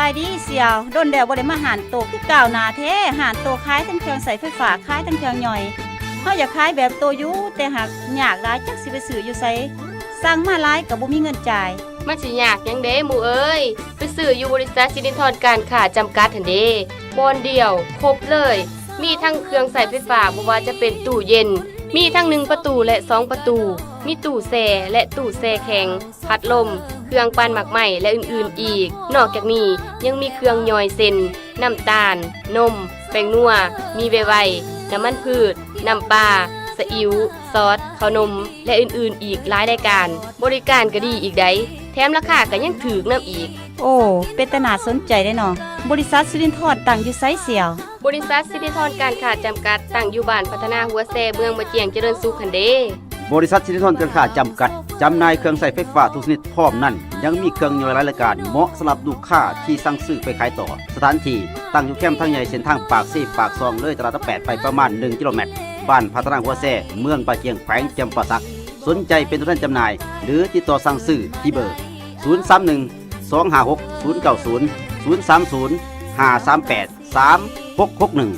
ສະບາຍດີສ່ຽວ, ດົນແລ້ວບໍ່ໄດ້ມາຮ້ານໂຕ ຄືກ້າວໜ້າແທ້. ຮ້ານໂຕຂາຍທັງເຄື່ອງໃຊ້ໄຟຟ້າ, ຂາຍທັງເຄື່ອງຍ່ອຍ. ເຮົາຢາກຂາຍແບບໂຕຢູ່, ແຕ່ຫາກຍາກຫຼາຍ, ຈັກຊິໄປຊື້ຢູ່ໃສ. ສັ່ງມາຫຼາຍກໍບໍ່ມີເງິນຈ່າຍ. ມັນຊິຍາກຫຍັງເດໝູ່ເອີຍ, ໄປຊື້ຢູ່ບໍລິສັດສິລິນທອນການຄ້າຈຳກັດຫັ້ນເດ. ບ່ອນດຽວ ຄົບເລີຍ, ມີທັງເຄື່ອງໃຊ້ໄຟຟ້າ ບໍ່ວ່າຈະເປັນຕູ້ເຢັນ, ມີທັງໜຶ່ງປະຕູ ແລະ ສອງປະຕູ, ມີຕູ້ແຊ່ ແລະ ຕູ້ແຊ່ແຂງ, ພັດລົມ, ເຄື່ອງປັ່ນໝາກໄມ້ ແລະ ອື່ນໆອີກ. ນອກຈາກນີ້ຍັງມີເຄື່ອງຍ່ອຍເຊັ່ນ ນ້ຳຕານ, ນົມ, ແປ້ງນົວ, ໝີ່ໄວໆ, ນ້ຳມັນພືດ, ນ້ຳປາ, ສະອິ້ວ, ຊອດ, ເຂົ້າໜົມ ແລະ ອື່ນໆອີກຫຼາຍລາຍການ. ບໍລິການກໍດີອີກໃດ໋, ແຖມລາຄາກໍຍັງຖືກນຳອີກ. ໂອ້ ເປັນຕາໜ້າສົນໃຈເດເນາະ. ບໍລິສັດສິລິນທອນຕັ້ງຢູ່ໃສສ່ຽວ? ບໍລິສັດສິລິນທອນການຄ້າຈຳກັດ ຕັ້ງຢູ່ບ້ານພັດທະນາຫົວແຊ ເມືອງບໍ່ຈຽງຈະເລີນສຸກຫັ້ນເດ. ບໍລິສັດສິລິນທອນການຄ້າຈຳກັດ ຈຳໜ່າຍເຄື່ອງໃຊ້ໄຟຟ້າທຸກຊະນິດ, ພ້ອມນັ້ນຍັງມີເຄື່ອງຍ່ອຍຫຼາຍລາຍການ ເໝາະສຳລັບລູກຄ້າທີ່ສັ່ງຊື້ໄປຂາຍຕໍ່. ສະຖານທີ່ຕັ້ງຢູ່ແຄມທາງໃຫຍ່ ເສັ້ນທາງປາກເຊ ປາກຊ່ອງ ເລີຍຕະຫຼາດຕະແປດໄປປະມານໜຶ່ງກິໂລແມັດ, ບ້ານພັດທະນາຫົວແຊ ເມືອງປາຈຽງ ແຂວງຈຳປາສັກ. ສົນໃຈເປັນຕົວແທນຈຳໜ່າຍ ຫຼື ຕິດຕໍ່ສັ່ງຊື້ທີ່ເບີ ສູນສາມໜຶ່ງ ສອງຫ້າຫົກ ສູນເກົ້າສູນ, ສູນສາມສູນ ຫ້າສາມແປດ ສາມຫົກຫົກໜຶ່ງ.